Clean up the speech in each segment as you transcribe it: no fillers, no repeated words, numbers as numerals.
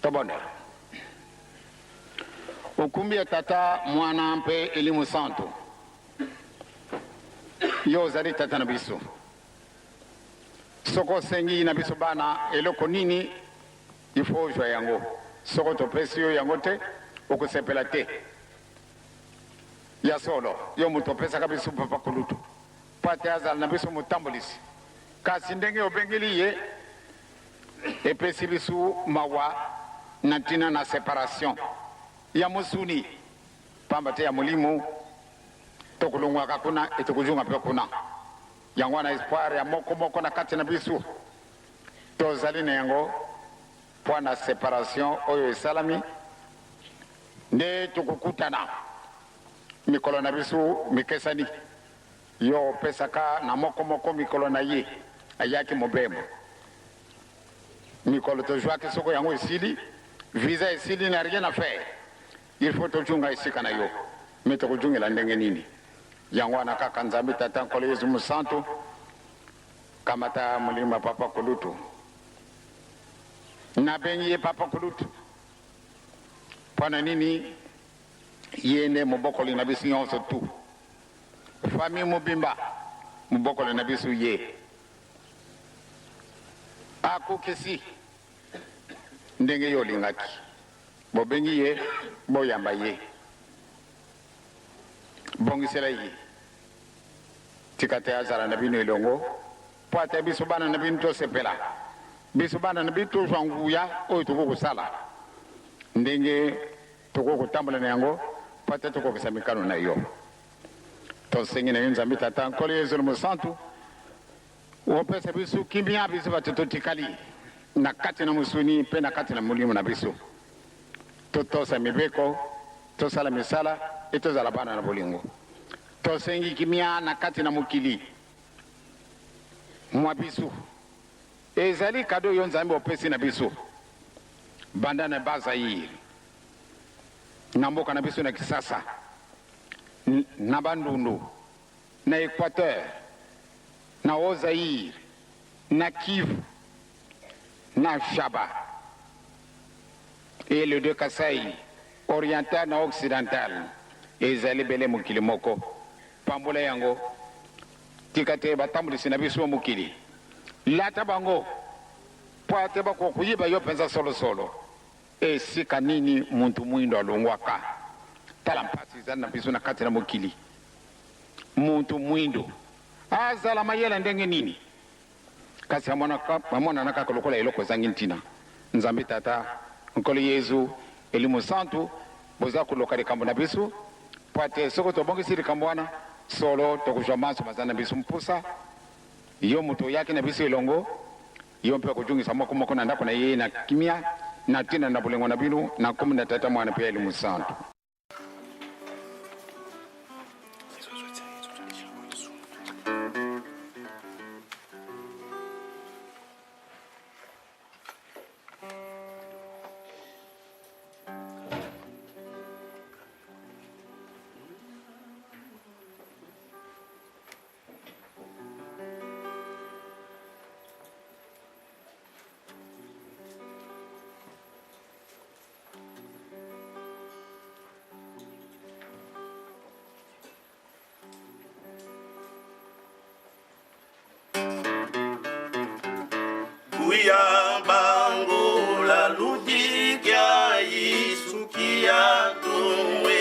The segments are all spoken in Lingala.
Tobondela. Okumbi ya Tata, Mwana mpe Elimo Santu, yo ozali Tata na biso. Soko osengi na biso bana eloko nini, il faut ozwa yango. Soko topesi yo yango te, okosepela te. Ya solo, yo moto opesaka biso Papa Kulutu mpo ate azala na biso motambolisi, kasi ndenge obengeli ye epesi biso mawa na ntina na separation ya mosuni, pamba te ya molimo tokolongwaka kuna e tokozonga mpe kuna. Yango wana espoir ya moko moko na kati na biso tozali na yango mpo na separation oyo esalami nde tokokutana mikolo na biso mikesani. Yo opesaka na moko moko mikolo na ye ayaki mobembo. Mikolo tozwaki soko yango esili, visa esili na rien à faire. Il faut tozonga esika na yo. Mais tokozongela ndenge nini? Yango wana kaka Nzambe Tata Nkolo Yezu Mosantu, kamata molimo ya Papa Kulutu. Nabengi ye Papa Kulutu mpo na nini? Ye nde mobokoli na biso nyonso tu, famille mobimba mobokoli na biso ye. Akokisi ndenge yo olingaki. Bobengi ye, boyamba ye. Bongisela ye. Tika te azala na bino elongo, mpo ata biso bana na bino tosepela. Biso bana na bino tozwa nguya oyo tokoki kosala ndenge tokoki kotambola na yango, mpo ata tokokisa mikano na yo. Tosengi na yo Nzambe Tata, Nkolo Yezu Mosantu, opesa biso kimia, biso bato totikali na kati na mosuni mpe na kati na molimo na biso. Totosa mibeko, tosala misala e tozala bana na bolingo. Tosengi kimia na kati na mokili mwa biso. Ezali kado yo Nzambe opesi na biso banda na Bas-Zaïre, na mboka na biso na Kisasa, na Bandundu, na Equateur, na Haut-Zaïre, na Kivu, na Shaba et le deux Kasaï, oriental na occidental, ezali bele mokili moko. Pambola yango. Tika te batambulisi na biso mokili lata bango mpo ate bakoka koyeba yo mpenza solosolo. Esika nini muntu mwindo alongwaka? Tala mpasi ezali na biso na kati na mokili. Muntu mwindo azala mayele ndenge nini, kasi amonana kaka lokola eloko ezangi ntina. Nzambe Tata, Nkolo Yezu, Elimo Santu, boza koloka likambo na biso, mpo ate soko tobongisi likambo wana, solo tokozwa manso mazali na biso mposa. Yo moto oyaki na biso elongo, yo mpe okojungisa moko moko na ndako na ye na kimia, na ntina na bolingo na bino, na nkombo na Tata, Mwana mpe Elimo Santu. Kuya bangola ludikia isukia tumwe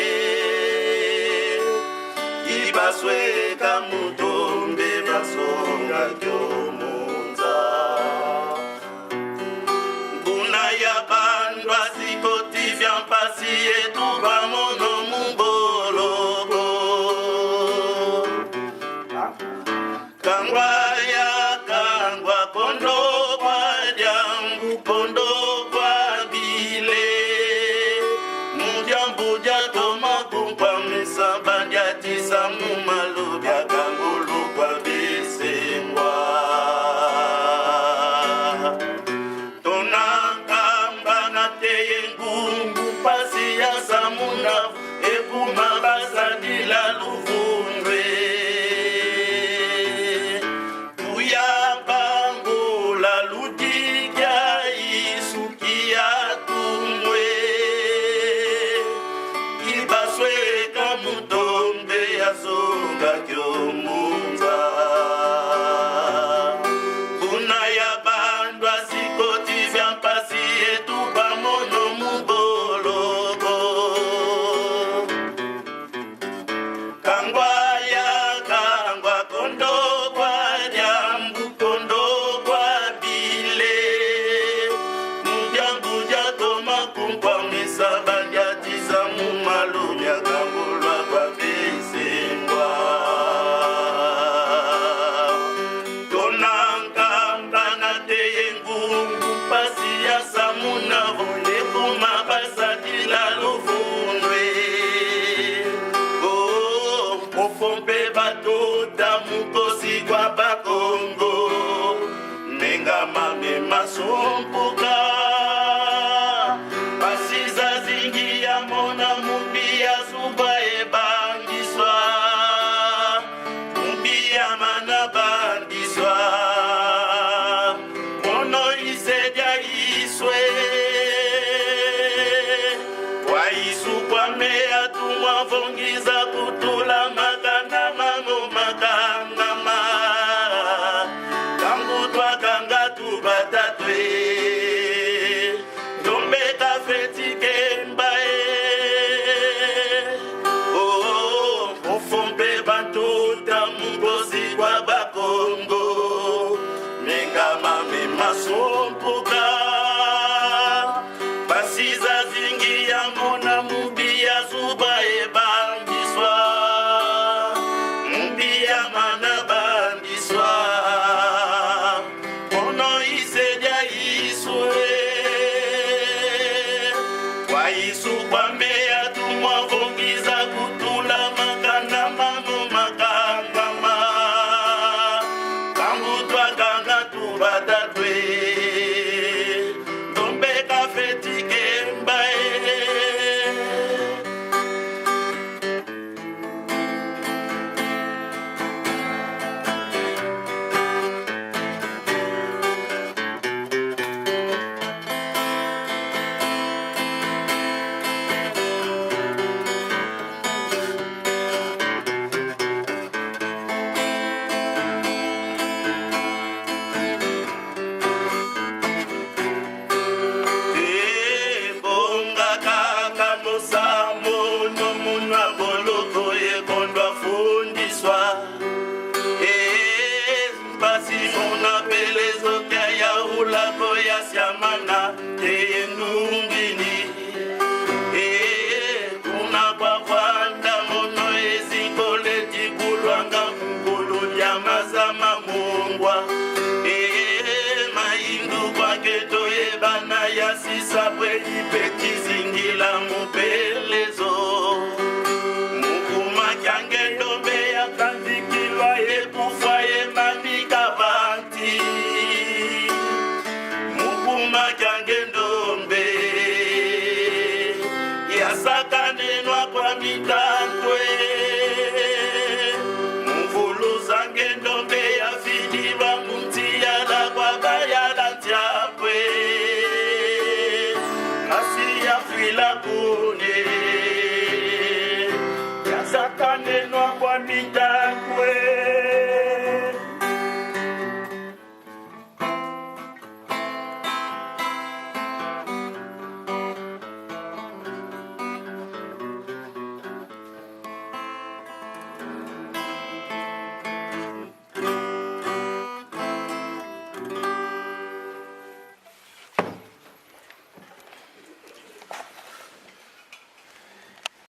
ibasweka mutombe basonga kyomunza Nguna ya bandu asikoti bya mpasi yetu bamono muboloko Kangwa ya kangwa kondo kwa dyangu kondo kwa bile Mudyambu toma kumpamisa bandyatisa mumalu bya kangulu kwa bisengwa Tonakamba na teye ngungu pasi ya samuna ekuma basadila luvundwe Tuya bangola ludikia isukia tu. Kwaisu kwamea tumwavongiza kutula makanda mamo makangama Tangu twakanga tubatatwe Ndombe kafeti kemba e Oh, mufumbe bantuta mungozi kwa bakongo Mingama mimasumpuka Basiza zingi yango na mubi ya zuba ebangiswa Mubi ya mana bangiswa Kono isedia isue Kwa isu kwamea tumwavongiza kutula makanda mamo makangama Tangu twakanga tubatatwe Ndombe kafeti kemba e Ebonga kaka mosambo nomunwa boloko ekondwa fundiswa mpasi mona pelezoka ya ulako ya siamana teyenungini kuna kwavanda mono ezikoletikulwanga mkulu lya mazama mungwa maindu kwake toyebana ya sisabwe ipetizingila mupelezo mukuma kyange ndombe yakandikilwa yekufa yemanika vanti mukuma kyange ndombe yasakanenwa kwa mitantwe muvuluzange ndombe yafidilwa muntiyala kwa bayala ntiapwe kasi yafila kune yasakanenwa kwa mitantwe.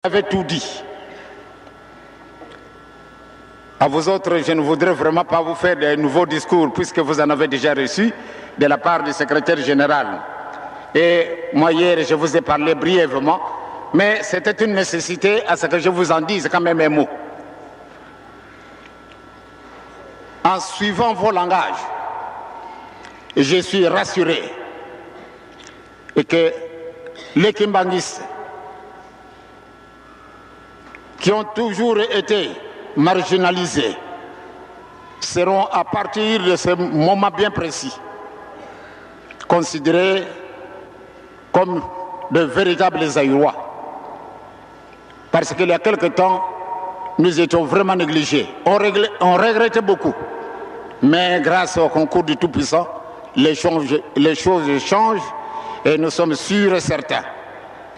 Avait tout dit. À vous autres, je ne voudrais vraiment pas vous faire de nouveaux discours puisque vous en avez déjà reçu de la part du secrétaire général. Et moi, hier, je vous ai parlé brièvement, mais c'était une nécessité à ce que je vous en dise quand même un mot. En suivant vos langages, je suis rassuré et que les Kimbanguistes, qui ont toujours été marginalisés, seront à partir de ce moment bien précis considérés comme de véritables Zaïrois. Parce qu'il y a quelque temps, nous étions vraiment négligés. On regrettait beaucoup. Mais grâce au concours du Tout-Puissant, les choses changent et nous sommes sûrs et certains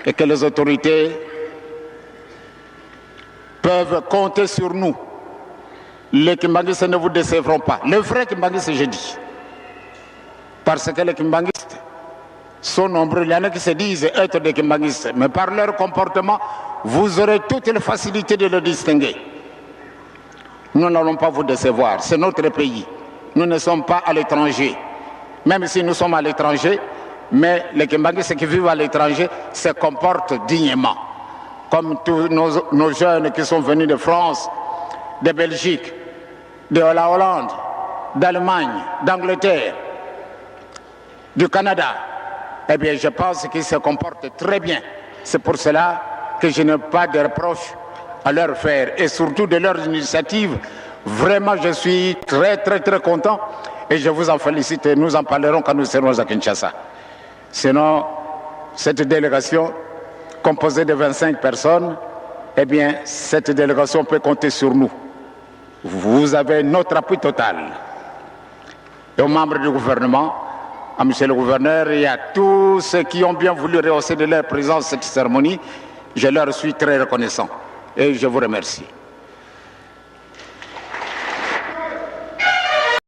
et que les autorités peuvent compter sur nous. Les Kimbanguistes ne vous décevront pas. Les vrais Kimbanguistes, je dis. Parce que les Kimbanguistes sont nombreux. Il y en a qui se disent être des Kimbanguistes. Mais par leur comportement, vous aurez toutes les facilités de le distinguer. Nous n'allons pas vous décevoir. C'est notre pays. Nous ne sommes pas à l'étranger. Même si nous sommes à l'étranger, mais les Kimbanguistes qui vivent à l'étranger se comportent dignement. Comme tous nos jeunes qui sont venus de France, de Belgique, de la Hollande, d'Allemagne, d'Angleterre, du Canada. Eh bien, je pense qu'ils se comportent très bien. C'est pour cela que je n'ai pas de reproches à leur faire et surtout de leurs initiatives. Vraiment, je suis très, très, très content et je vous en félicite et nous en parlerons quand nous serons à Kinshasa. Sinon, cette délégation composée de 25 personnes, eh bien, cette délégation peut compter sur nous. Vous avez notre appui total. Et aux membres du gouvernement, à monsieur le gouverneur et à tous ceux qui ont bien voulu rehausser de leur présence cette cérémonie, je leur suis très reconnaissant et je vous remercie.